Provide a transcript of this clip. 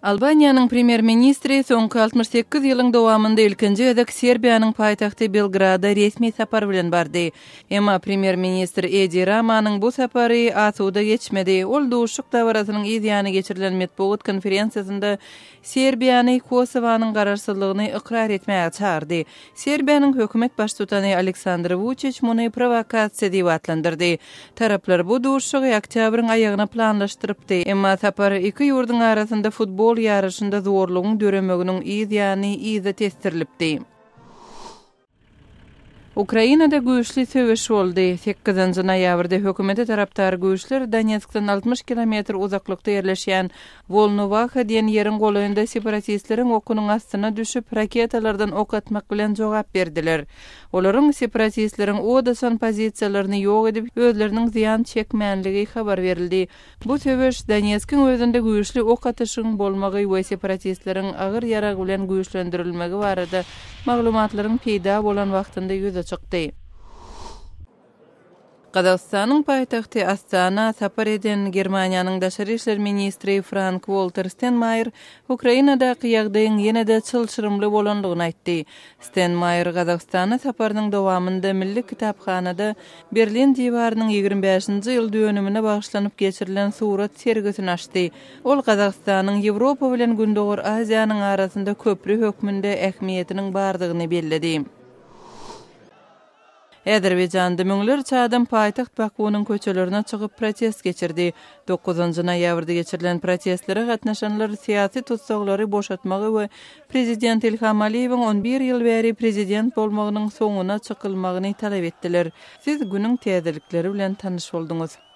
Albaniýanyň premýer-ministri soňky 68 ýylyň dowamynda ilkinji gezek Serbiýanyň paýtagty Belgrada resmi sapar bilen bardy. Emma premýer-ministr Edi Ramanyň bu sapary asuda geçmedi. Ol duşuşyk dabarasynyň yz ýany geçirilen metbugat konferensiýasynda Serbiýany Kosowanyň garaşsyzlygyny ykrar etmäge çagyrdy. Serbiýanyň hökümet baştutany Aleksandr Wuçiç muny prowokasiýa diýip atlandyrdy. Taraplar bu duşuşygy oktýabryň aýagyna planlaşdyrypdy. Emma sapar iki ýurduň arasynda futbol ýaryşynda zorlugyň döremeginiň yz ýany yza tesdirilipdi. Ukrainada güýçli söweş boldy. Sekizinji noýabrda hökümete tarapdar güýçler Donetskden 60 kilometr uzaklykda ýerleşýän Wolnowaha diýen ýeriň golaýynda separatistleriň okunyň astyna düşüp, raketalardan ok atmak bilen jogap berdiler. Olaryň separatistleriň od açan pozisiýalaryny ýok edip, özleriniň zyýan çekmänligi habar berildi. Bu söweş Donetskiň özünde güýçli ok atyşygyň bolmagy we separatistleriň agyr ýarag bilen güýçlendirilmegi barada maglumatlaryň peýda bolan wagtynda ýüze çykdy. Gazagystanyň paýtagty Astana sapar eden Germaniýanyň daşary işler ministri Frank-Walter Stenmaýer Ukrainadaky ýagdaýyň ýene-de çylşyrymly bolandygyny aýtdy. Stenmaýer Gazagystana saparynyň dowamynda Milli kitaphanada Berlin diwarynyň 25-nji ýyl dönümine bagyşlanyp geçirilen surat sergisini açdy. Ol Gazagystanyň Ýewropa bilen Gündogar Aziýanyň arasynda köpri hökmünde ähmiýetiniň bardygyny belledi. Azerbaýjanda müňlerçe adam paýtagt Bakuwynyň köçelerine çykyp protest geçirdi. Dokuzynjy noýabrda geçirilen protestlere gatnaşanlar syýasy tussaglary boşatmagy we prezident Ilham Aliýewiň on bir ýyl bäri prezident bolmagynyň soňuna çykylmagyny talap etdiler. Siz günüň täzelikleri bilen tanyş bolduňyz.